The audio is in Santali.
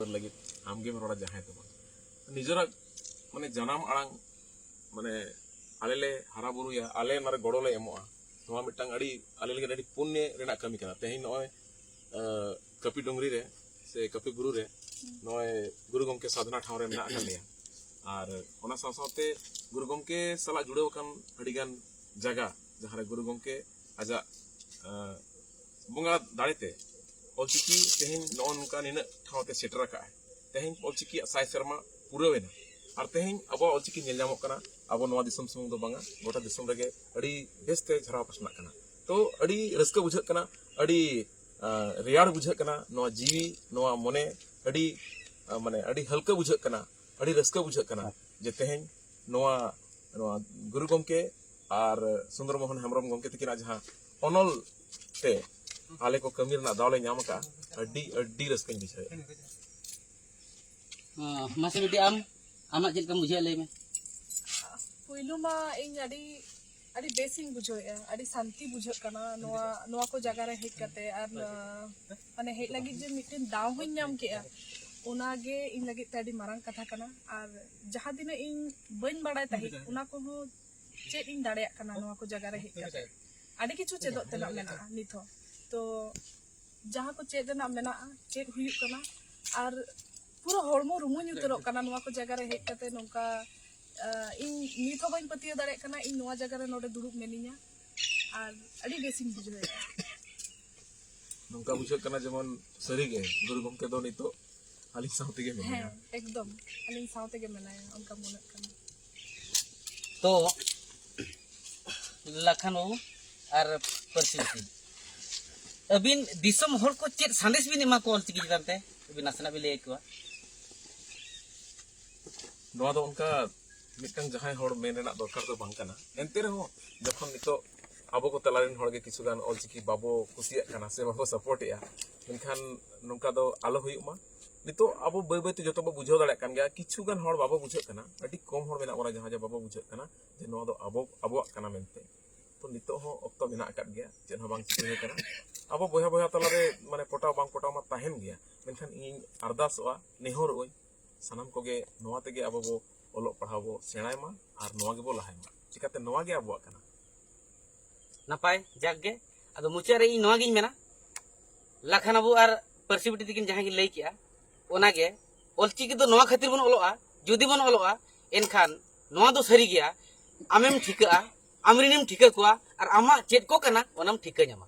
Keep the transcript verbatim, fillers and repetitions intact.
ᱞᱟᱹᱜᱤᱫ ᱟᱢᱜᱮᱢ ᱨᱚᱲᱟ, ᱡᱟᱦᱟᱸᱭ ᱫᱚ ᱵᱟᱝ᱾ ᱱᱤᱡᱮᱨᱟᱜ ᱢᱟᱱᱮ ᱡᱟᱱᱟᱢ ᱟᱲᱟᱝ, ᱢᱟᱱᱮ ᱟᱞᱮ ᱞᱮ ᱦᱟᱨᱟ ᱵᱩᱨᱩᱭᱟ, ᱟᱞᱮ ᱚᱱᱟᱨᱮ ᱜᱚᱲᱚ ᱞᱮ ᱮᱢᱚᱜᱼᱟ᱾ ᱱᱚᱣᱟ ᱢᱤᱫᱴᱟᱝ ᱟᱹᱰᱤ ᱟᱞᱮ ᱞᱟᱹᱜᱤᱫ ᱟᱹᱰᱤ ᱯᱩᱱᱱᱮ ᱨᱮᱱᱟᱜ ᱠᱟᱹᱢᱤ ᱠᱟᱱᱟ᱾ ᱛᱮᱦᱮᱧ ᱱᱚᱜᱼᱚᱭ ᱟᱸ, ᱠᱟᱹᱯᱤ ᱰᱩᱝᱨᱤ ᱨᱮ ᱥᱮ ᱠᱟᱹᱯᱤ ᱵᱩᱨᱩ ᱨᱮ ᱱᱚᱜᱼᱚᱭ ᱜᱩᱨᱩ ᱜᱚᱢᱠᱮ ᱥᱟᱫᱷᱱᱟ ᱴᱷᱟᱶ ᱨᱮ ᱢᱮᱱᱟᱜ ᱟᱠᱟᱫ ᱞᱮᱭᱟ᱾ ᱟᱨ ᱚᱱᱟ ᱥᱟᱶ ᱥᱟᱶᱛᱮ ᱜᱩᱨᱩ ᱜᱚᱢᱠᱮ ᱥᱟᱞᱟᱜ ᱡᱩᱲᱟᱹᱣ ᱟᱠᱟᱱ ᱟᱹᱰᱤᱜᱟᱱ ᱡᱟᱭᱜᱟ, ᱡᱟᱦᱟᱸ ᱨᱮ ᱜᱩᱨᱩ ᱜᱚᱢᱠᱮ ᱟᱡᱟᱜ ᱟᱸ, ᱵᱚᱸᱜᱟ ᱫᱟᱲᱮᱛᱮ ᱚᱞᱪᱤᱠᱤ ᱛᱮᱦᱮᱧ ᱱᱚᱜᱼᱚ ᱱᱚᱝᱠᱟ ᱱᱤᱱᱟᱹᱜ ᱴᱷᱟᱶ ᱛᱮ ᱥᱮᱴᱮᱨ ᱟᱠᱟᱫᱼᱟᱭ᱾ ᱛᱮᱦᱮᱧ ᱚᱞᱪᱤᱠᱤᱭᱟᱜ ᱥᱟᱭ ᱥᱮᱨᱢᱟ ᱯᱩᱨᱟᱹᱣ ᱮᱱᱟ᱾ ᱟᱨ ᱛᱮᱦᱮᱧ ᱟᱵᱚᱣᱟᱜ ᱚᱞᱪᱤᱠᱤ ᱧᱮᱞ ᱧᱟᱢᱚᱜ ᱠᱟᱱᱟ, ᱟᱵᱚ ᱱᱚᱣᱟ ᱫᱤᱥᱚᱢ ᱥᱩᱢᱩᱝ ᱫᱚ ᱵᱟᱝᱟ, ᱜᱚᱴᱟ ᱫᱤᱥᱚᱢ ᱨᱮᱜᱮ ᱟᱹᱰᱤ ᱵᱮᱥᱛᱮ ᱡᱷᱟᱨᱟᱣ ᱯᱟᱥᱱᱟᱜ ᱠᱟᱱᱟ᱾ ᱛᱚ ᱟᱹᱰᱤ ᱨᱟᱹᱥᱠᱟᱹ ᱵᱩᱡᱷᱟᱹᱜ ᱠᱟᱱᱟ, ᱟᱹᱰᱤ ᱟᱸ, ᱨᱮᱭᱟᱲ ᱵᱩᱡᱷᱟᱹᱜ ᱠᱟᱱᱟ, ᱱᱚᱣᱟ ᱡᱤᱣᱤ, ᱱᱚᱣᱟ ᱢᱚᱱᱮ ᱟᱹᱰᱤ ᱟᱸ, ᱢᱟᱱᱮ ᱟᱹᱰᱤ ᱦᱟᱹᱞᱠᱟᱹ ᱵᱩᱡᱷᱟᱹᱜ ᱠᱟᱱᱟ, ᱟᱹᱰᱤ ᱨᱟᱹᱥᱠᱟᱹ ᱵᱩᱡᱷᱟᱹᱜ ᱠᱟᱱᱟ ᱡᱮ ᱛᱮᱦᱮᱧ ᱱᱚᱣᱟ, ᱱᱚᱣᱟ ᱜᱩᱨᱩ ᱜᱚᱢᱠᱮ ᱟᱨ ᱥᱩᱱᱫᱚᱨ ᱢᱳᱦᱚᱱ ᱦᱮᱢᱵᱨᱚᱢ ᱜᱚᱢᱠᱮ ᱛᱟᱹᱠᱤᱱᱟᱜ ᱡᱟᱦᱟᱸ ᱚᱱᱚᱞ ᱛᱮ ᱟᱞᱮ ᱠᱚ ᱠᱟᱹᱢᱤ ᱨᱮᱱᱟᱜ ᱫᱟᱣ ᱞᱮ ᱧᱟᱢ ᱟᱠᱟᱫᱼᱟ᱾ ᱟᱹᱰᱤ, ᱟᱹᱰᱤ ᱨᱟᱹᱥᱠᱟᱹᱧ ᱵᱩᱡᱷᱟᱹᱣᱮᱫᱼᱟ᱾ ᱦᱚᱸ, ᱢᱟᱥᱮ ᱵᱤᱴᱤ, ᱟᱢ, ᱟᱢᱟᱜ ᱪᱮᱫ ᱞᱮᱠᱟᱢ ᱵᱩᱡᱷᱟᱹᱣᱮᱫᱼᱟ, ᱞᱟᱹᱭ ᱢᱮ᱾ ᱯᱩᱭᱞᱩ ᱢᱟ ᱤᱧ ᱟᱹᱰᱤ, ᱟᱹᱰᱤ ᱵᱮᱥᱤᱧ ᱵᱩᱡᱷᱟᱹᱣᱮᱫᱼᱟ, ᱟᱹᱰᱤ ᱥᱟᱱᱛᱤ ᱵᱩᱡᱷᱟᱹᱜ ᱠᱟᱱᱟ ᱱᱚᱣᱟ, ᱱᱚᱣᱟ ᱠᱚ ᱡᱟᱭᱜᱟ ᱨᱮ ᱦᱮᱡ ᱠᱟᱛᱮ᱾ ᱟᱨ ᱟᱸ, ᱢᱟᱱᱮ ᱦᱮᱡ ᱞᱟᱹᱜᱤᱫ ᱡᱮ ᱢᱤᱫᱴᱮᱱ ᱫᱟᱣ ᱦᱚᱸᱧ ᱧᱟᱢ ᱠᱮᱫᱼᱟ, ᱚᱱᱟᱜᱮ ᱤᱧ ᱞᱟᱹᱜᱤᱫ ᱛᱮ ᱟᱹᱰᱤ ᱢᱟᱨᱟᱝ ᱠᱟᱛᱷᱟ ᱠᱟᱱᱟ᱾ ᱟᱨ ᱡᱟᱦᱟᱸ ᱛᱤᱱᱟᱹᱜ ᱤᱧ ᱵᱟᱹᱧ ᱵᱟᱲᱟᱭ ᱛᱟᱦᱮᱸᱫ, ᱚᱱᱟ ᱠᱚᱦᱚᱸ ᱪᱮᱫ ᱤᱧ ᱫᱟᱲᱮᱭᱟᱜ ᱠᱟᱱᱟ ᱱᱚᱣᱟ ᱠᱚ ᱡᱟᱭᱜᱟ ᱨᱮ ᱦᱮᱡ ᱠᱟᱛᱮ᱾ ᱟᱹᱰᱤ ᱠᱤᱪᱷᱩ ᱪᱮᱫᱚᱜ ᱛᱮᱱᱟᱜ ᱢᱮᱱᱟᱜᱼᱟ ᱱᱤᱛ ᱦᱚᱸ᱾ ᱛᱚ ᱡᱟᱦᱟᱸ ᱠᱚ ᱪᱮᱫ ᱨᱮᱱᱟᱜ ᱢᱮᱱᱟᱜᱼᱟ, ᱪᱮᱫ ᱦᱩᱭᱩᱜ ᱠᱟᱱᱟ, ᱟᱨ ᱯᱩᱨᱟᱹ ᱦᱚᱲᱢᱚ ᱨᱩᱢᱩᱧ ᱩᱛᱟᱹᱨᱚᱜ ᱠᱟᱱᱟ ᱱᱚᱣᱟ ᱠᱚ ᱡᱟᱭᱜᱟ ᱨᱮ ᱦᱮᱡ ᱠᱟᱛᱮ᱾ ᱱᱚᱝᱠᱟ, ᱟᱸ, ᱤᱧ ᱱᱤᱛ ᱦᱚᱸ ᱵᱟᱹᱧ ᱯᱟᱹᱛᱭᱟᱹᱣ ᱫᱟᱲᱮᱭᱟᱜ ᱠᱟᱱᱟ ᱤᱧ ᱱᱚᱣᱟ ᱡᱟᱭᱜᱟ ᱨᱮ ᱱᱚᱰᱮ ᱫᱩᱲᱩᱵ ᱢᱤᱱᱟᱹᱧᱟ, ᱟᱨ ᱟᱹᱰᱤ ᱵᱮᱥᱤᱧ ᱵᱩᱡᱷᱟᱹᱣᱮᱫᱼᱟ᱾ ᱱᱚᱝᱠᱟ ᱵᱩᱡᱷᱟᱹᱜ ᱠᱟᱱᱟ ᱡᱮᱢᱚᱱ ᱥᱟᱹᱨᱤᱜᱮ ᱜᱩᱨᱩ ᱜᱚᱢᱠᱮ ᱫᱚ ᱱᱤᱛᱚᱜ ᱟᱹᱞᱤᱧ ᱥᱟᱶ ᱛᱮᱜᱮ ᱢᱮᱱᱟᱭᱟ᱾ ᱦᱮᱸ, ᱮᱠᱫᱚᱢ ᱟᱹᱞᱤᱧ ᱥᱟᱶ ᱛᱮᱜᱮ ᱢᱮᱱᱟᱭᱟ, ᱚᱱᱠᱟ ᱢᱚᱱᱮᱜ ᱠᱟᱱᱟ᱾ ᱛᱚ, ᱞᱟᱠᱷᱟᱱ ᱵᱟᱹᱵᱩ ᱟᱨ ᱯᱟᱹᱨᱥᱤ ᱵᱤᱴᱤ, ᱟᱹᱵᱤᱱ ᱫᱤᱥᱚᱢ ᱦᱚᱲ ᱠᱚ ᱪᱮᱫ ᱥᱟᱸᱫᱮᱥ ᱵᱤᱱ ᱮᱢᱟ ᱠᱚᱣᱟ ᱚᱞᱪᱤᱠᱤ ᱪᱮᱛᱟᱱ ᱛᱮ? ᱟᱹᱵᱤᱱ ᱱᱟᱥᱮᱱᱟᱜ ᱵᱤᱱ ᱞᱟᱹᱭ ᱟᱠᱚᱣᱟ᱾ ᱱᱚᱣᱟ ᱫᱚ ᱚᱱᱠᱟ ᱢᱤᱫᱴᱟᱝ ᱡᱟᱦᱟᱸᱭ ᱦᱚᱲ ᱢᱮᱱ ᱨᱮᱱᱟᱜ ᱫᱚᱨᱠᱟᱨ ᱫᱚ ᱵᱟᱝ ᱠᱟᱱᱟ᱾ ᱮᱱᱛᱮ ᱨᱮᱦᱚᱸ ᱡᱚᱠᱷᱚᱱ ᱱᱤᱛᱚᱜ ᱟᱵᱚ ᱠᱚ ᱛᱟᱞᱟ ᱨᱮᱱ ᱦᱚᱲ ᱜᱮ ᱠᱤᱪᱷᱩ ᱜᱟᱱ ᱚᱞᱪᱤᱠᱤ ᱵᱟᱵᱚ ᱠᱩᱥᱤᱭᱟᱜ ᱠᱟᱱᱟ ᱥᱮ ᱵᱟᱵᱚ ᱥᱟᱯᱳᱨᱴ ᱮᱜᱼᱟ, ᱢᱮᱱᱠᱷᱟᱱ ᱱᱚᱝᱠᱟ ᱫᱚ ᱟᱞᱚ ᱦᱩᱭᱩᱜ ᱢᱟ᱾ ᱱᱤᱛᱚᱜ ᱟᱵᱚ ᱵᱟᱹᱭ ᱵᱟᱹᱭ ᱛᱮ ᱡᱚᱛᱚ ᱵᱚ ᱵᱩᱡᱷᱟᱹᱣ ᱫᱟᱲᱮᱭᱟᱜ ᱠᱟᱱ ᱜᱮᱭᱟ᱾ ᱠᱤᱪᱷᱩ ᱜᱟᱱ ᱦᱚᱲ ᱵᱟᱵᱚ ᱵᱩᱡᱷᱟᱹᱜ ᱠᱟᱱᱟ, ᱟᱹᱰᱤ ᱠᱚᱢ ᱦᱚᱲ ᱢᱮᱱᱟᱜ ᱵᱚᱱᱟ ᱡᱟᱦᱟᱸ ᱡᱮ ᱵᱟᱵᱚ ᱵᱩᱡᱷᱟᱹᱜ ᱠᱟᱱᱟ ᱡᱮ ᱱᱚᱣᱟ ᱫᱚ ᱟᱵᱚ, ᱟᱵᱚᱣᱟᱜ ᱠᱟᱱᱟ ᱢᱮᱱᱛᱮ᱾ ᱱᱤᱛᱚᱜ ᱦᱚᱸ ᱚᱠᱛᱚ ᱢᱮᱱᱟᱜ ᱟᱠᱟᱫ ᱜᱮᱭᱟ, ᱪᱮᱫ ᱦᱚᱸ ᱵᱟᱝ ᱪᱤᱠᱟᱹ ᱟᱠᱟᱱᱟ᱾ ᱟᱵᱚ ᱵᱚᱭᱦᱟ ᱵᱚᱭᱦᱟ ᱛᱟᱞᱟᱨᱮ ᱢᱟᱱᱮ ᱯᱚᱴᱟᱣ ᱵᱟᱝ ᱯᱚᱴᱟᱣ ᱢᱟ ᱛᱟᱦᱮᱱ ᱜᱮᱭᱟ, ᱢᱮᱱᱠᱷᱟᱱ ᱤᱧ ᱟᱨᱫᱟᱥᱚᱜᱼᱟ, ᱱᱮᱦᱚᱨᱚᱜ ᱟᱹᱧ, ᱥᱟᱱᱟᱢ ᱠᱚᱜᱮ ᱱᱚᱣᱟ ᱛᱮᱜᱮ ᱟᱵᱚ ᱵᱚ ᱚᱞᱚᱜ ᱯᱟᱲᱦᱟᱣ ᱵᱚ ᱥᱮᱬᱟᱭ ᱢᱟ ᱟᱨ ᱱᱚᱣᱟ ᱜᱮᱵᱚ ᱞᱟᱦᱟᱭ ᱢᱟ᱾ ᱪᱤᱠᱟᱹᱛᱮ ᱱᱚᱣᱟ ᱜᱮ ᱟᱵᱚᱣᱟᱜ ᱠᱟᱱᱟ᱾ ᱱᱟᱯᱟᱭ, ᱡᱟᱠ ᱜᱮ᱾ ᱟᱫᱚ ᱢᱩᱪᱟᱹᱫ ᱨᱮ ᱤᱧ ᱱᱚᱣᱟ ᱜᱤᱧ ᱢᱮᱱᱟ, ᱞᱟᱠᱷᱟᱱ ᱵᱟᱹᱵᱩ ᱟᱨ ᱯᱟᱹᱨᱥᱤ ᱵᱤᱴᱤ ᱛᱟᱹᱠᱤᱱ ᱡᱟᱦᱟᱸ ᱠᱤᱱ ᱞᱟᱹᱭ ᱠᱮᱜᱼᱟ, ᱚᱱᱟᱜᱮ ᱚᱞᱪᱤᱠᱤ ᱫᱚ ᱱᱚᱣᱟ ᱠᱷᱟᱹᱛᱤᱨ ᱵᱚᱱ ᱚᱞᱚᱜᱼᱟ, ᱡᱩᱫᱤ ᱵᱚᱱ ᱚᱞᱚᱜᱼᱟ, ᱮᱱᱠᱷᱟᱱ ᱱᱚᱣᱟ ᱫᱚ ᱥᱟᱹᱨᱤ ᱜᱮᱭᱟ, ᱟᱢᱮᱢ ᱴᱷᱤᱠᱟᱹᱜᱼᱟ, ᱟᱢᱨᱮᱱᱮᱢ ᱴᱷᱤᱠᱟᱹ ᱠᱚᱣᱟ, ᱟᱨ ᱟᱢᱟᱜ ᱪᱮᱫ ᱠᱚ ᱠᱟᱱᱟ ᱚᱱᱟᱢ ᱴᱷᱤᱠᱟᱹ ᱧᱟᱢᱟ᱾